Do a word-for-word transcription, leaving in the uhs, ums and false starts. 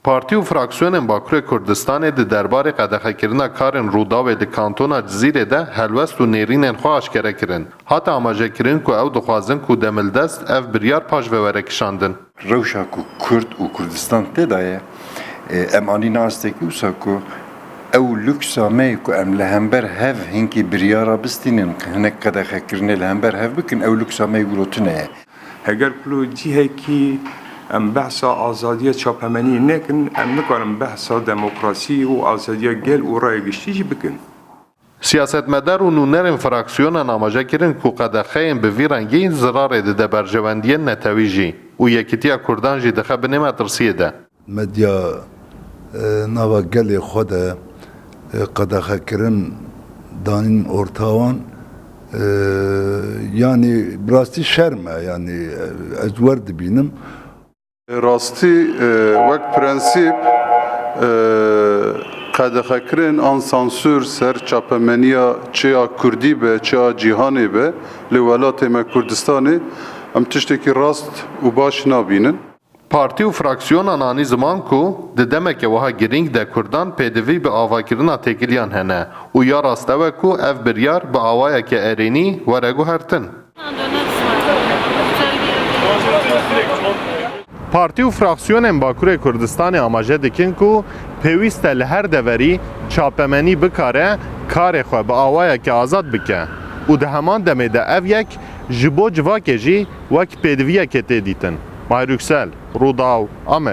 Partî û fraksiyonên Bakurê Kurdistanê di derbarê qedexekirina karên Rûdawê di kantona Cizîrê de helwest û nêrînên xwe aşkere kirin. Hate amajekirin ku ew dixwazin ku demildest ev biryar paşve were kişandin. Rewşa ku Kurd û Kurdistan tê de ye, e, em anîne astekî wisa ku ew luksa me ye ku em li hember hev hinkî biryara bistînin, hinek qedexekirinê li hember hev bikin, ew luksa me yê wilo tune ye. Heger ku li cihekî em behsa azadiya çapemeniyê nekin, em nikarin behsa demokrasî û azadiya gel û raya giştî jî bikin. Siyasetmedar û nûnerên fraksiyonan amaje kirin ku qedexeyên bi vî rengî zirarê dide berjewendiyên netewî jî û yekîtiya Kurdan jî dixe binê metirsiyê de. Medya, e, nava gelê xwe de, e, qedexekirin danîn orta wan, e, yanî bi rastî şerm e, yanî, e, ez wer dibînim. Rastî, e, wek prensîp, e, qedexekirin an sansûr ser çapemeniya çi ya kurdî be, çi ya cîhanê be, li welatê me Kurdistanê, em tiştekî rast û baş nabînin. Partî û fraksiyonan anî ziman ku di demeke wiha girîng de Kurdan pêdivî bi avakirina têkiliyan hene û ya rast ew e ku ev biryar bi awayeke erênî were guhertin. Partî û fraksiyonên Bakurê Kurdistanê amaje dikin ku pêwîst e li her deverî çapemenî bikare karê xwe bi awayeke azad bike û di heman demê de ev yek ji bo civakê jî wek pêdiviyekê tê dîtin. Mahir Yüksel, Rûdaw, Amed.